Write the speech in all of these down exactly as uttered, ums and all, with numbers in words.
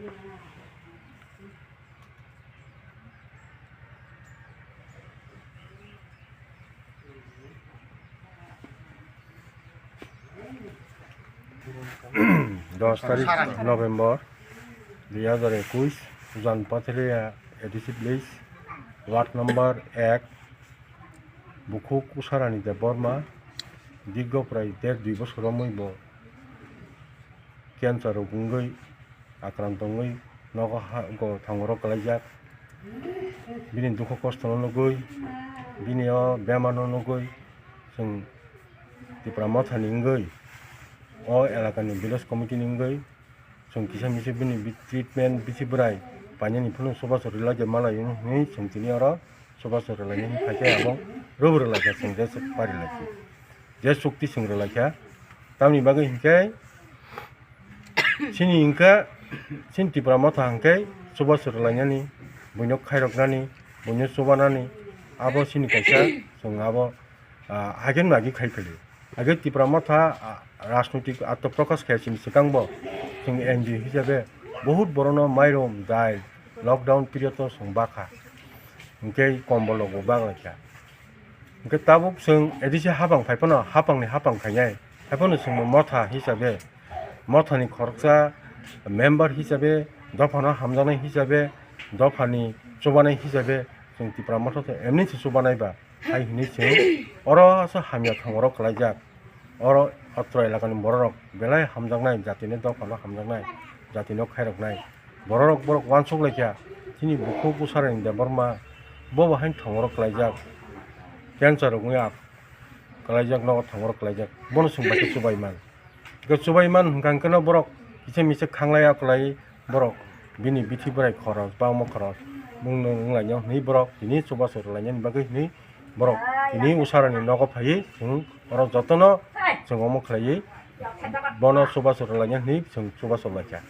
Dos tarik November dui hajar ekush, Ujan Patharia A D C village, ward number ek, bukhuk Usarani Debbarma, dirgo prai der dui bosor romwi bo cancer rok wngwi akranto wngwi nogo ha-, go thangoro kwlaijak. Bini dukhu kosto no nugwi, bini o bemar no nugwi, chwng Tipra Motha ni wngwi, o elaka ni village committee ni wngwi, chwng kisa misa bini bi-, treatment bisi bwrai painani phano chubachu rwlai de malai hwnwi chwng tini oro chubachu rwlainani phaikhe abo rwbwrwlaikha chwng je chuk parilaikha, je chukti chwng rwlaikha. Tamni bagwi hinkhe chini hinkhe chini Tipra Motha hinkhe chubachu rwlainani, buino khairoknani, buino chubanani, abo chini kaisa chwng abo, ah, haikhe nagi khai phili. Haikhe Tipra Motha, ah, rajnoitik atma prokash khe chini swkang bo chwng N G O hisabe bahut borokno mairum dai lockdown period o chwng bakha, hinkhe kombol rok bo baklaikha. Hinkhe tabuk chwng A D C hapang phai phano hapang ni hapang khainai, hai phano chwng bo Motha hisabe, Motha ni khoroksa member hisabe, dopha no hamjaknai hisabe, dopha ni chubanai hisabe chwng Tipra Motha to emni se chubanai ba. Hai hwnwi se oro aswk hamya thangoro kwlaijak. Oro atro elakani bororok belai hamjaknai, jatino dophano hamjaknai, jatino khairoknai. Bororok borok uansuk laikha, chini bukhuk Usarani Debbarma bo bo haino thangoro kwlaijak. Cancer rok wngya kwlaijak, nogo thangoro kwlaijak. Bono chwng bai khe chubai man. Hwnkhe chubai man hwnkha hwnkhe no borok kisa misa khanglai akwlai borok bini bithi bwrai khoros ba omo khoros bumung wnglainai hwnwi borok tini chubachu rwlainani bagwi hwnwi borok tini Usarani nogo phaiwi chwng oro jotono chwng omo khlaiwi bono chubachu rwlainani hwnwi chwng chubachu rwlaikha.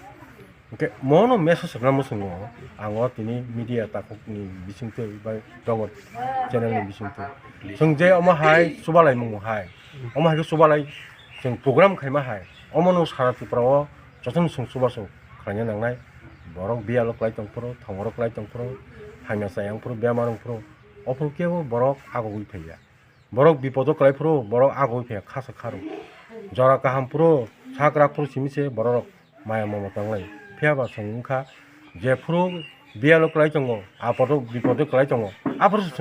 Hwnkhe mono message rwna muchungo ang o tini media takhukni bisingtwi bai tongo channel ni bisingtwi. Chwng je omo hai chubalaimung hai, omo hai khe chubalai chwng program khaima hai, omo no sara Tripura o jotono chwng chubachu khlaina nangnai. Borok biyalo kwlai tongphuru, thongoro kwlai tongphuru, hamya chayang phuru, bemar wngphuru, ophuru kebo borok agogwi phaiya. Borok bipodo kwlai phuru borok agogwi phaiya khasa kharo. Jora kaham phuru sak rak phuru simi se borok maya momo tonglai. Phiya ba chwng wngkha jephuru biyalo kwlai tongo, apodo bipodo kwlai tongo, aphuru